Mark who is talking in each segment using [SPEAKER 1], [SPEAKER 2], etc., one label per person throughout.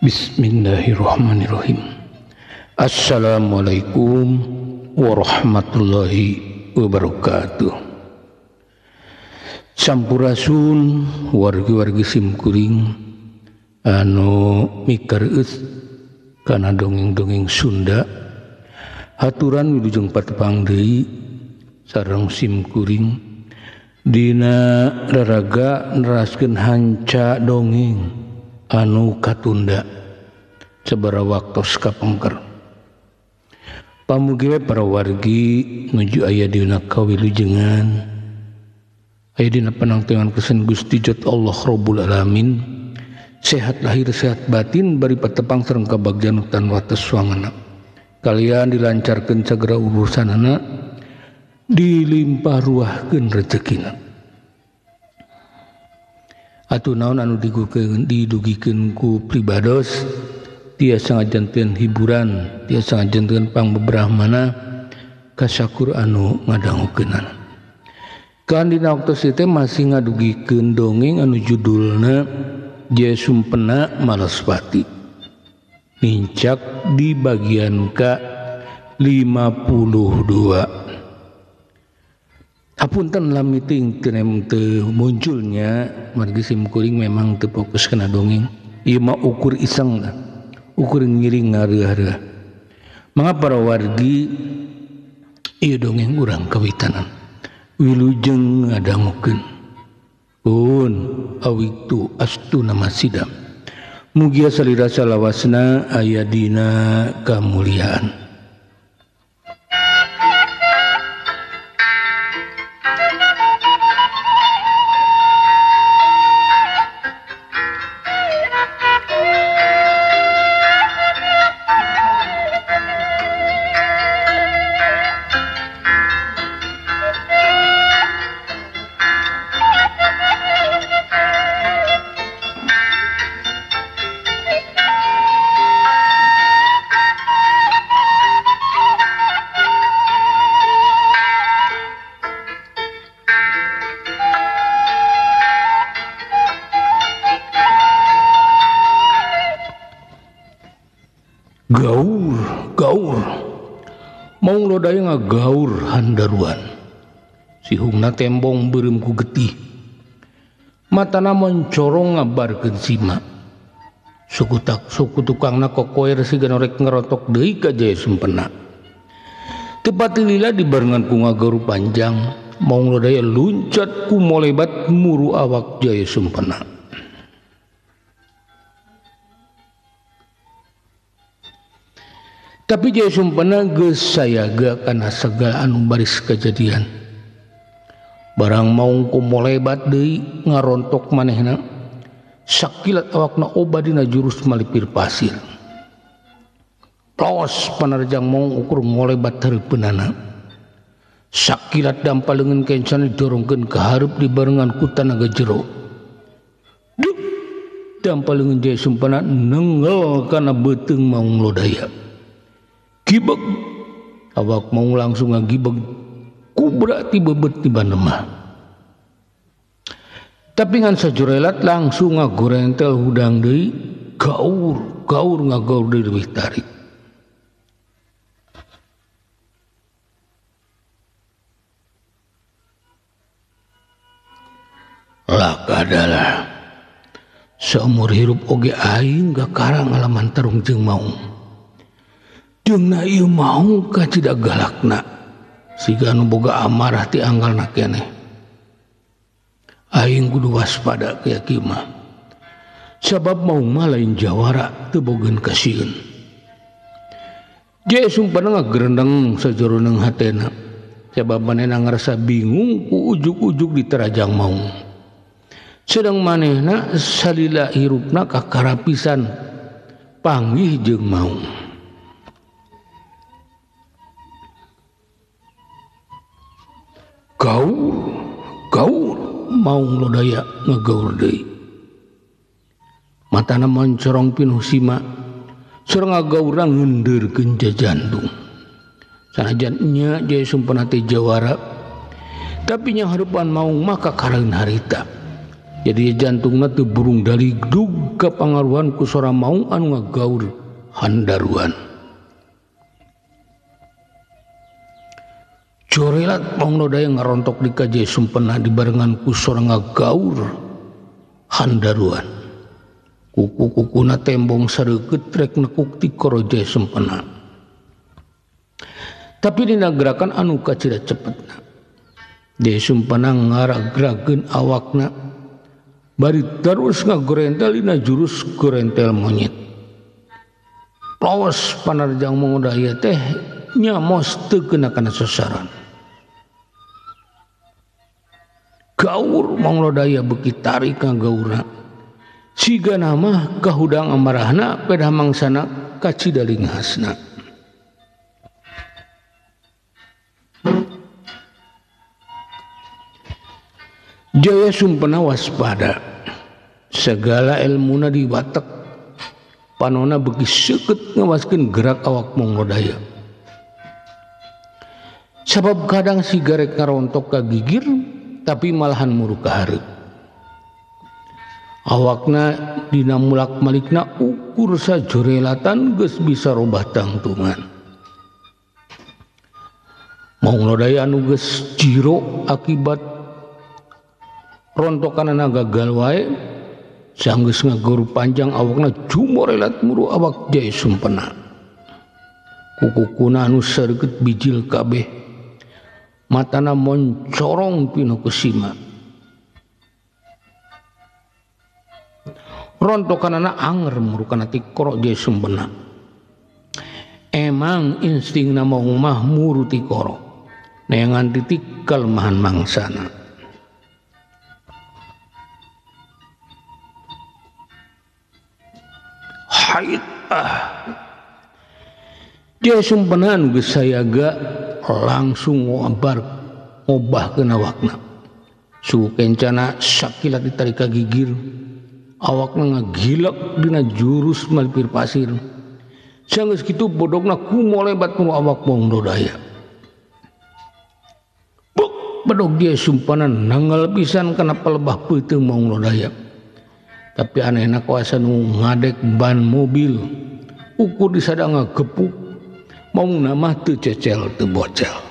[SPEAKER 1] Bismillahirrahmanirrahim. Assalamualaikum warahmatullahi wabarakatuh. Sampurasun wargi-wargi simkuring anu mikareus kana dongeng-dongeng Sunda. Haturan wilujeng patepang deui sareng simkuring dina raraga neraskeun hanca dongeng anu katunda sabaraha waktos kapengker. Pamugi we para wargi nuju aya dina kawilujengan, aya dina panangtengan kesen Gusti Jat Allah Rabbul Alamin, sehat lahir sehat batin bari patepang sareng kabagjan tan wates wangana. Kalian dilancarkeun sagala urusanana, dilimpah ruahkeun rezekina. Atuh naon anu didugikeun ku pribados tiasa ngajanteun hiburan, tiasa ngajanteun pangbebrahmana kasakur anu ngadangukeunana. Kan dina waktos ieu masih ngadugikeun dongeng anu judulna Jaya Sumpena Malaspati. Nincak di bagian ka 52. Hapunten lami ting teu munculnya margi simkuring memang teu fokus kana dongeng. Ieu mah ukur iseng lah, ukur ngiring ngareureuh. Mangga para wargi ieu dongeng urang kawitanan. Wilujeng ngadangukeun. Un awitu astuna masidam. Mugia salira salawasna aya dina kamuliaan. Gaur, gaur. Maung lodaya ngagaur handaruan. Sihungna tembong beureum ku getih. Matana moncorong ngabarkeun sima. Suku tak suku tukangna kokoer siga norek ngerotok deui ka Jaya Sumpena. Teu pati lila dibarengan ku ngagaur panjang, maung lodaya luncat ku molebat muru awak Jaya Sumpena. Tapi Jaya Sumpena geus sayaga kana sagala anu baris kejadian. Barang maung ku molebat deui ngarontok manehna. Sakilat awakna oba dina jurus malipir pasir. Plos panarjang maung ukur ngolebat hareupeunana. Sakilat dampa leungeun kencana didorongkeun ka hareup dibarengan ku tanaga jero. Duk dampa leungeun Jaya Sumpena nenggel kana beuteung maung lodaya. Gibeg awak mau langsung ngagibeg kubra ti bebet ti banemah. Tapi ngan sajurelat langsung ngagorentel hudang deui, gaur gaur ngagaur deui leuwih tarik. Lakadalah seumur hirup oge aing gakara ngalaman tarung jeung maung. Jeung ieu maung ka tidak galakna siga anu boga amarah ti anggalna keneh. Aing kudu waspada kieu kieu mah. Sabab maung mah lain jawara teu bogeun kasieun. Jaya Sumpena ngagerendeng sajeroneung hatena. Sabab manehna ngarasa bingung ku ujug-ujug diterajang maung. Sedang manehna salila hirupna kakara pisan panggih jeung maung. Gaur, gaur, maung lodaya ngagaur deui. Matana moncorong pinuh sima, sareng ngagaurna ngeundeurkeun jajandung. Sanajan nya Jaya Sumpena teh jawara, tapi nya hareupan maung mah kakaraeun harita. Jadi jantungna teu burung daligdug kapangaruhan ku sora maung anu ngagaur handaruan. Jorelat Maung Lodaya ngarontok di ka Jaya Sumpena dibarengan ku sora ngagaur handaruan. Kuku-kukuna tembong sareukeut rek nekuk ti koro Jaya Sumpena. Tapi dina gerakan anu kacida cepetna. Jaya Sumpena ngaragrageun awakna bari terus ngagorentel dina jurus gorentel monyet. Lawas panarjang Maung Lodaya teh nyamos teu kena kana sasaran. Gaur Maung Lodaya beuki tarik ngagaurna. Sigana mah kahudang amarahna pedah mangsana kacida linghasna. Jaya Sumpena waspada. Segala ilmuna diwatek. Panona beuki seukeut ngawaskeun gerak awak Maung Lodaya. Sabab kadang si garek ngarontok ka gigir tapi malahan muru ka hareup. Awakna dina mulak malikna ukur sajorelatan geus bisa robah tangtungan. Maung Lodaya anu geus jiro akibat rontokanana gagal wae sanggeus ngaguru panjang awakna jumorelat muru awak Jaya Sumpena. Kukukuna anu sareukeut bijil kabeh. Matana moncorong pinu kusima. Rontokanana anger murukana tikoro Jaya Sumpena. Emang instingna mau mah muru tikoro. Neangan titik kelemahan mangsana. Hait ah. Jaya Sumpena nu geus sayaga langsung ngobar ngobahkeun awakna. Suku kencana sakilat ditarik ka gigir. Awakna ngagilek dina jurus malipir pasir. Sanggeus kitu bodogna kumolebat nu awak Maung Lodaya. Bek bedog Jaya Sumpena nanggal pisan kana palebah peuteung Maung Lodaya. Tapi anehna kuasa nu ngadek ban mobil ukur disadang ngagepuk maungna mah teu cecel teu bocel.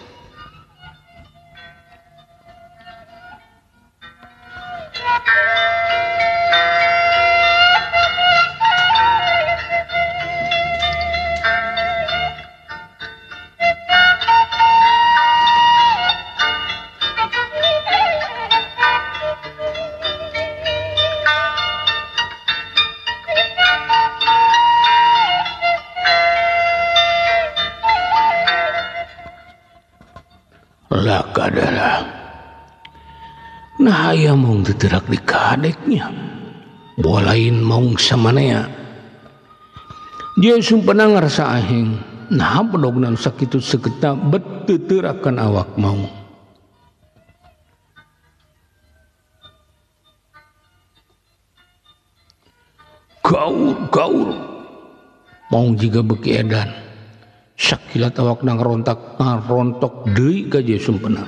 [SPEAKER 1] Adalah nah aya maung teu di kadeknya boa lain maung samanea. Jaya Sumpena ngarasa aheng nah bedogna nu sakitu seuketna bet teu teurakan awak maung. Gaur gaur maung jiga beuki edan. Sakilat awakna ngarontak ngarontok deui ka Jaya Sumpena.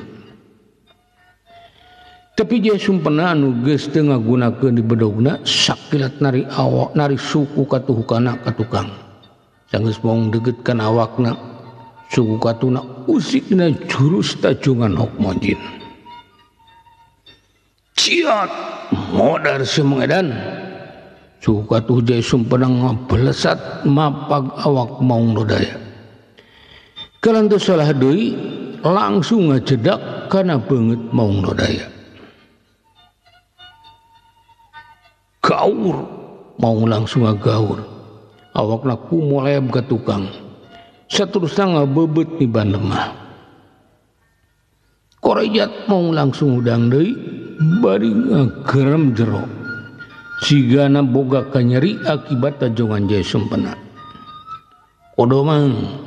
[SPEAKER 1] Tapi Jaya Sumpena anu geus teu ngagunakeun di bedogna sakilat nari awak nari suku katuhukana ka tukang. Sanggeus maung deukeut kana awakna suku katuna usik dina jurus tajungan hok monjin. Ciat modar semengedan. Suku katuh Jaya Sumpena ngabelesat mapag awak Maung Lodaya. Kalantu salah deui langsung ngajedak kana beungeut Maung Lodaya. Gaur Maung langsung ngagaur. Awakna kumoleb ka tukang. Saterusna ngabebeut niban lemah. Korejat Maung langsung hudang deui bari ngagerem jero. Sigana boga kanyeri akibat tajongan Jaya Sumpena. Kodomang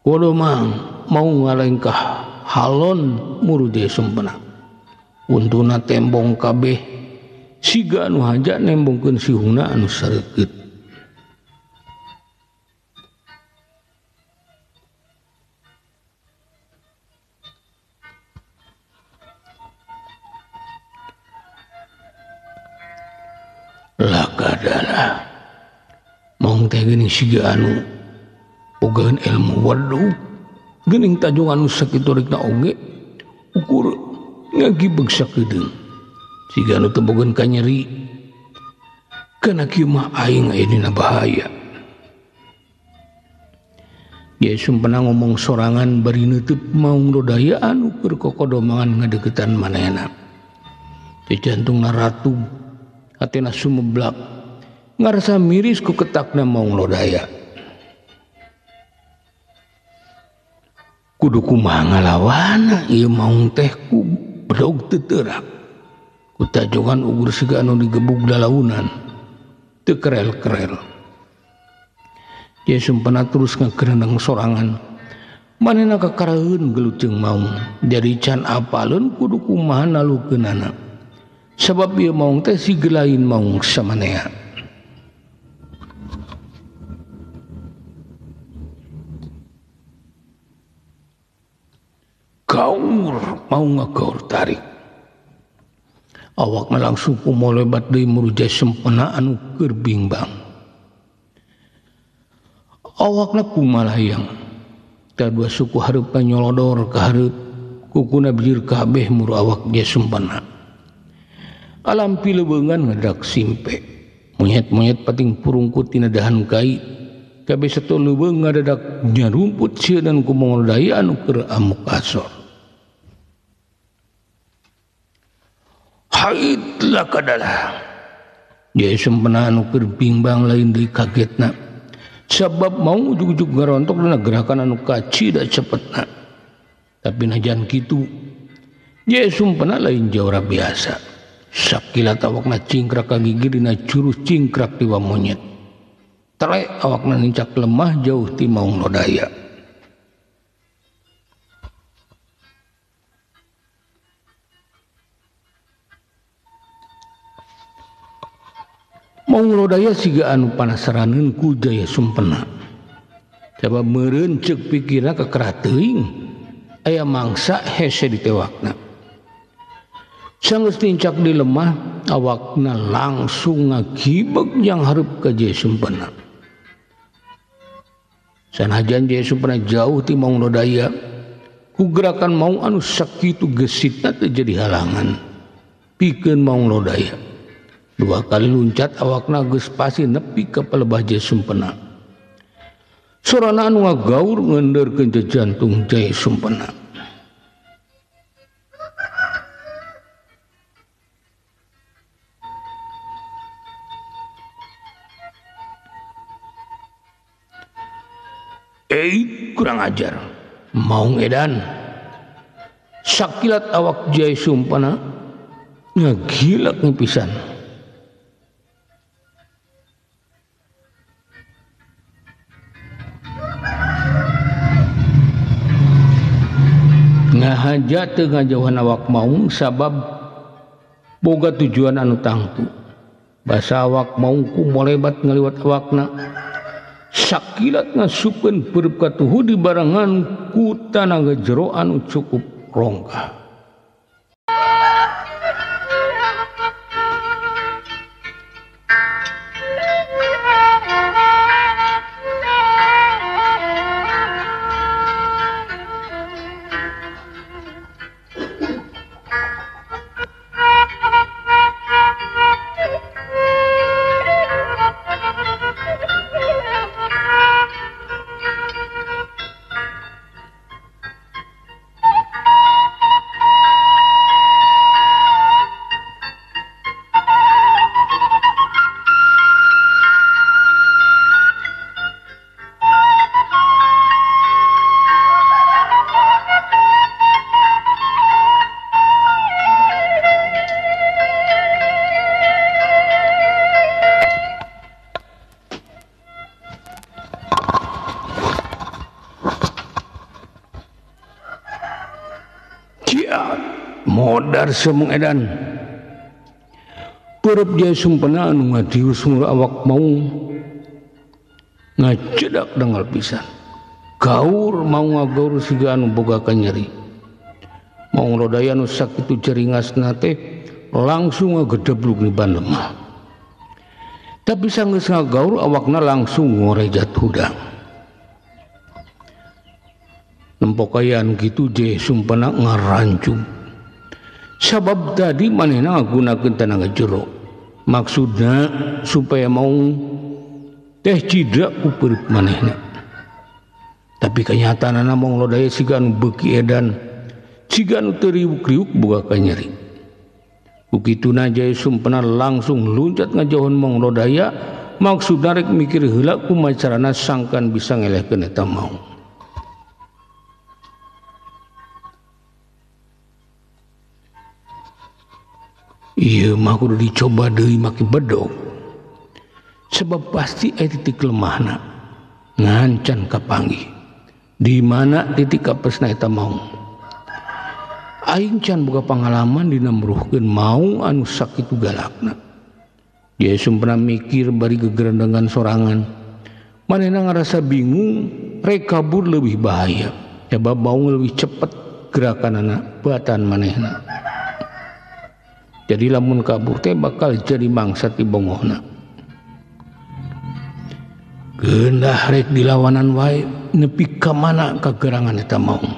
[SPEAKER 1] Kodomang mau ngalengkah halon muru Jaya Sumpena. Untuna tembong kabeh siga anu haja nembongkeun sihungna anu sareukeut. Lakadalah maung teh geuning siga anu bogaeun ilmu waduh geuning tajung anu sakitu rikna oge ukur ngagibeg sakedeung siga anu teu bogaeun kanyeri kana kieu mah aing aya dina bahaya. Jaya Sumpena ngomong sorangan bari neuteub Maung Lodaya anu keur kokodomangan ngadeukeutan manehna. Jantungna ratug, hatena sumeblak, ngarasa miris ku ketakna Maung Lodaya. Kudu kumaha ngalawana ieu maung teh ku bedog teu teurak. Ku tajongan ugur siga anu digebug dalaunan, teu kerel-kerel. Jaya Sumpena terus ngagereneng sorangan. Manehna kakaraeun gelut jeung maung. Jadi can apaleun kudu kumaha nalukeunana. Sabab ieu maung teh siga lain maung samanea. Gaur maung ngagaur tarik. Awakna langsung kumolebat deui muru Jaya Sumpena anu keur bingbang. Awakna kumalayang. Kadua suku hareupna nyolodor ka hareup, kukuna bijir kabeh muru awak Jaya Sumpena. Alam pilebeungan ngedak simpe. Monyet-monyet pating purungkut tina dahan kai. Kabeh satu leuweung ngadadak nyarumput sieun ku Maung Lodaya anu keur amuk asor. Haid lakadalah. Jaya Sumpena anu keur bingbang lain deui kagetna. Sabab mau ujug-ujug ngarontok dina gerakan anu kacida cepetna. Tapi najan kitu, Jaya Sumpena lain jawara biasa. Sakilat awakna cingkrak kagigir dina jurus cingkrak tiwa monyet. Terek awakna nincak lemah jauh ti Maung Lodaya. Maung Lodaya siga anu panasaraneun ku Jaya Sumpena. Sabab meureun ceuk pikirna kekerah teuing aya mangsa hese ditewakna. Sanggeus nincak di lemah awakna langsung ngagibeg yang hareup ka Jaya Sumpena. Sanajan Jaya Sumpena jauh ti Maung Lodaya, ku gerakan maung anu sakitu gesitna teu jadi halangan pikeun Maung Lodaya. Dua kali luncat awakna geus pasti nepi ka palebah Jaya Sumpena. Sorana anu ngagaur ngendeurkeun jantung Jaya Sumpena. Kurang ajar maung edan. Sakilat awak Jaya Sumpena ngagilak pisan. Ngahaja teu ngajauhan awak maung sabab boga tujuan anu tangtu. Basa awak maung ku molebat ngaliwat awakna. Sakilat ngasupkeun peureub katuhu di barengan ku tanaga jero anu cukup rongkah. Modar semung edan. Peureub Jaya Sumpena anu ngadius muru awak maung ngajedak dangal pisan. Gaur mau ngagaur siga anu boga kanyeri. Maung Lodaya anu sakitu jeringasna teh langsung ngagedeblug di ban lemah. Tapi sanggeus ngagaur awakna langsung ngorejat hudang. Nempok aya anu kitu Jaya Sumpena ngarancung. Sabab tadi manehna ngagunakeun tanaga jero. Maksudna supaya mau teh cidra ku peureut manehna. Tapi kenyataanna Maung Lodaya siga anu beuki edan, siga anu teu riuk-riuk boga kanyeri. Ku kituna Jaya Sumpena langsung luncat ngajauhan Maung Lodaya, maksudna rek mikir heula kumaha carana sangkan bisa ngelehkeun eta maung. Ieu mah kudu dicoba deui make bedog. Sebab pasti aya titik lemahna ngancan kapanggih. Di mana titik kapesna eta maung. Aing can boga pangalaman dina meruhkeun maung anu sakitu galakna. Jaya Sumpena mikir bari gegerendengan sorangan. Manehna ngarasa bingung, rek kabur leuwih bahaya. Sebab maung leuwih cepet gerakanana batan manehna. Jadi lamun kabur teh bakal jadi mangsa ti bongohna. Geunah rek dilawanan wae nepi ka mana kagerangan eta maung.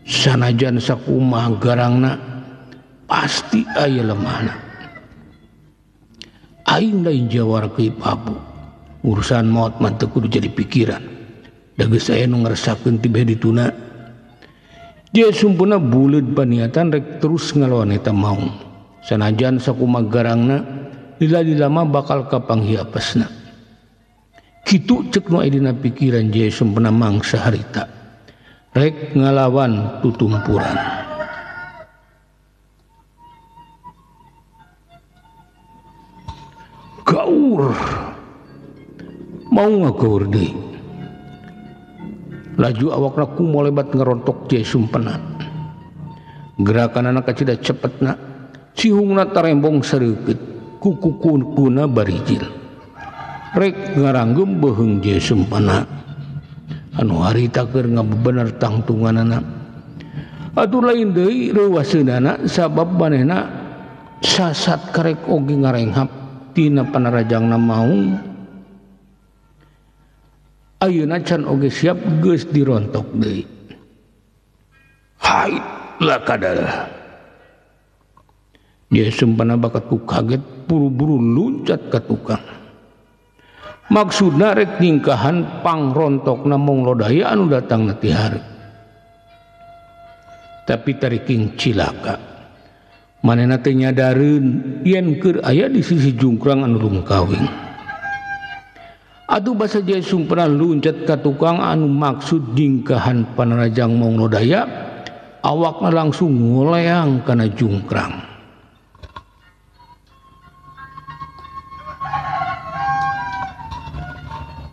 [SPEAKER 1] Sanajan sakumaha garangna pasti aya lemahna. Aing lain jawara ke papu. Urusan maot mah teu kudu jadi pikiran. Da geus aya nu ngarasakeun ti beh dituna. Jaya Sumpena buleud paniatan rek terus ngalawan eta maung. Sanajan sakumaha garangna lila-lila mah bakal kapanggih apesna. Kitu cek nu aya dina pikiran Jaya Sumpena mangsa harita. Rek ngalawan tutumpuran. Gaur. Mau ngagaur deui. Laju awakna kumolebat ngerontok Jaya Sumpena. Gerakanana kacida cepetna, sihungna tarembong sareukeut, kuku-kukuna barijil. Rek ngaranggem beuheung Jaya Sumpena. Anu harita keur ngabebener tangtunganana. Atuh lain deui reuwaseunana sabab manehna sasat karek oge ngarenghap tina panarajangna maung. Ayeuna can oge siap geus dirontok deui. Hait lakadal. Jaya Sumpena bakat ku kaget buru-buru luncat ka tukang. Maksudna rek ningkahan pangrontokna Maung Lodaya anu datangna ti hareup. Tapi tariking cilaka. Manehna teh nyadareun yen keur aya di sisi jungkrang anu lungkawing. Atuh basa Jaya Sumpena luncat ka tukang anu maksud ningkahan panarajang Maung Lodaya, awakna langsung ngoleang kana jungkrang.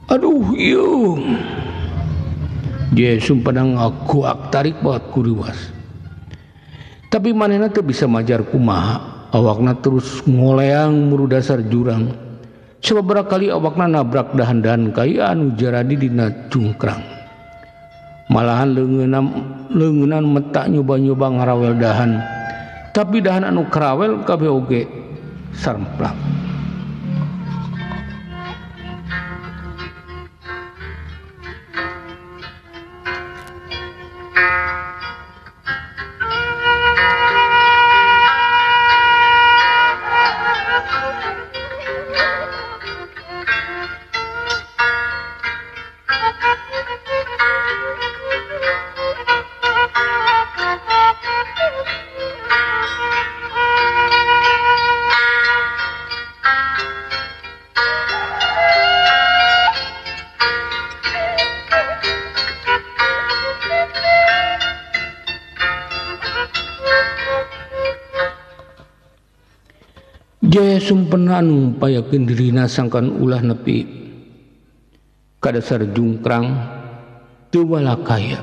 [SPEAKER 1] Aduh ieu. Jaya Sumpena ngaguak tarik banget kuriwas. Tapi manehna teu bisa majar kumaha, awakna terus ngoleang muru dasar jurang. Sababaraha kali awakna nabrak dahan-dahan kai anu jaradi dina jungkrang. Malahan leungeunnan meta nyoba-nyoba ngarawel dahan. Tapi dahan anu karawel kabeh oge saremplak. Jaya Sumpena anu payakeun dirina sangkan ulah nepi ka dasar jungkrang teu walakaya.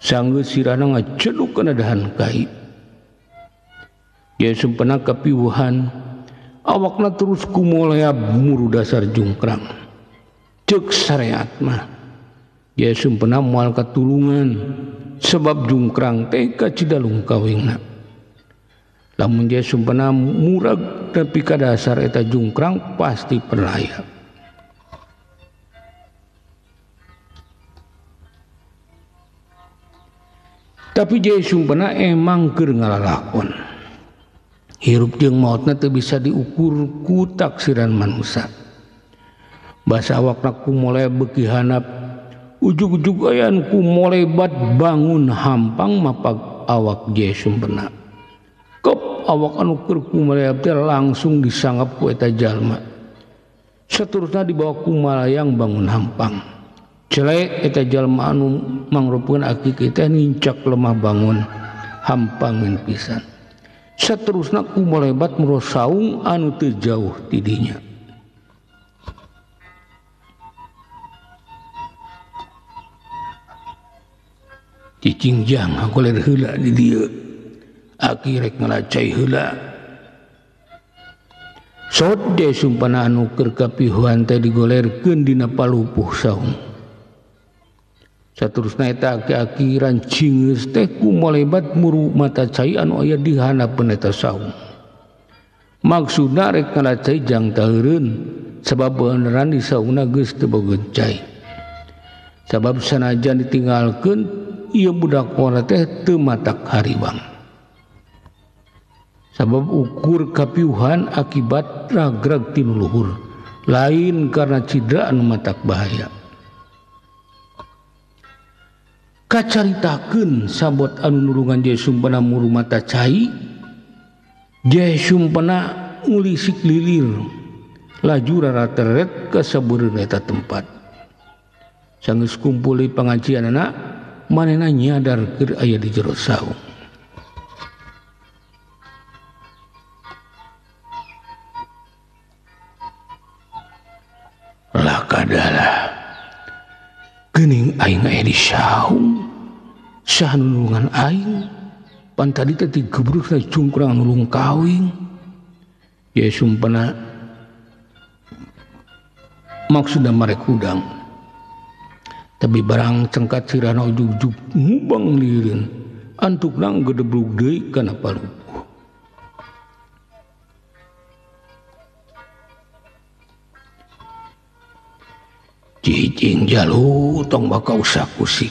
[SPEAKER 1] Sanggeus sirahna ngajeduk kana dahan kai. Jaya Sumpena kapiwuhan awakna terus kumoleab muru dasar jungkrang. Ceuk sareat mah Jaya Sumpena moal katulungan sebab jungkrang teh kacida lungkawingna. Lamun Jaya Sumpena murag nepi ka dasar eta jungkrang pasti perlaya. Tapi Jaya Sumpena emang keur ngalalakon. Hirup jeung maotna teu bisa diukur ku taksiran manusia. Basa awakna ku mulai beuki hanap, ujug-ujug aya nu ku molebat bangun hampang mapag awak Jaya Sumpena. Kep awak anu keur kumalayap teh langsung disanggap ku eta jalma. Saterusna dibawa kumalayang bangun hampang. Celek eta jalma anu mangrupakeun aki teh nincak lemah bangun hampangeun pisan. Saterusna kumolebat muro saung anu teu jauh ti dinya. Cicing jang hagoler heula di dieu. Aki rek ngalacai heula. Sot Jaya Sumpena anu keur kapihuan teh digolerkeun dina palupuh saung. Saterusna eta aki-aki rancingeus teh kumolebat muru mata cai anu aya di handapeun eta saung. Maksudna rek ngalacai jang taheureun sabab beneran di saungna geus teu boga cai. Sabab sanajan ditinggalkeun ieu budak ngora teh teu matak hariwang. Sabab ukur kapiuhan akibat ragrag ti nu luhur, lain karena cidra anu matak bahaya. Kacaritakeun sabot anu nulungan Jaya Sumpena muru mata cai, Jaya Sumpena ngulisik lilir laju rarateret ka sabeureun eta tempat. Sanggeus kumpul pangajianana, manehna nyadar keur aya di jero saung. Lakadalah geuning aing aya di saung, saha nulungan aing, pan tadi teh digebrusna cungkrang nulung kawing. Jaya Sumpena maksudna marek hudang, tapi barang cengkat sirahna ujug-ujug ngubang lirin, antukna gedeblug deui kana palupuh. Cicing jalu tong bakal usah kusik.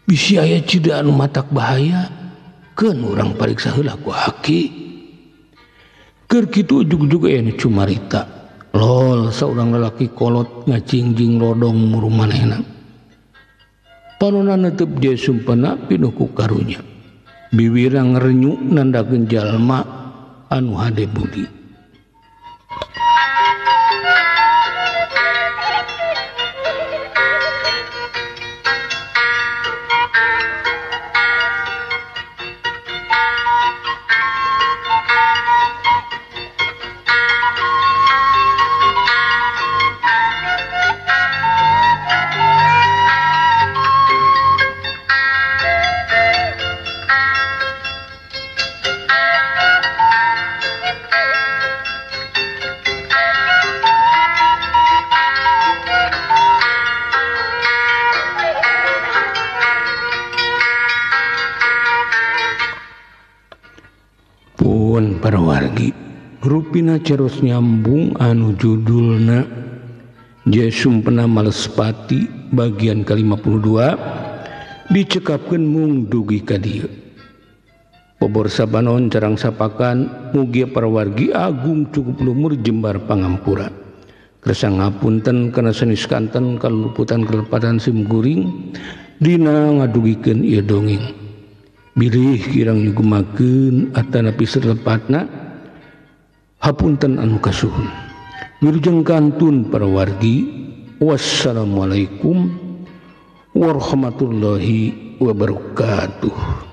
[SPEAKER 1] Bisi aya cida anu matak bahaya, keun urang pariksa heula ku aki. Keur kitu ujug-ujug aya nu cumarita. Lol saurang lalaki kolot ngacingjing lodong muru manehna. Panona netep Jaya Sumpena pinuh ku karunya. Biwirna ngerenyu nandakeun jalma anu hade budi. Parawargi rupina ceros nyambung anu judulna Jaya Sumpena Malespati bagian ke-52 dicekapkeun mung dugi ka dieu. Pobor sabanon carang sapakan mugia parawargi agung cukup lumur jembar pangampura. Kersa ngapunten kana sanes kanten kaluputan kelepatan simkuring dina ngadugikeun ieu dongeng. Bilih kirang nyugemakeun atanapi salepatna hapunten anu kasuhun. Wilujeng kantun parawargi. Wassalamualaikum warahmatullahi wabarakatuh.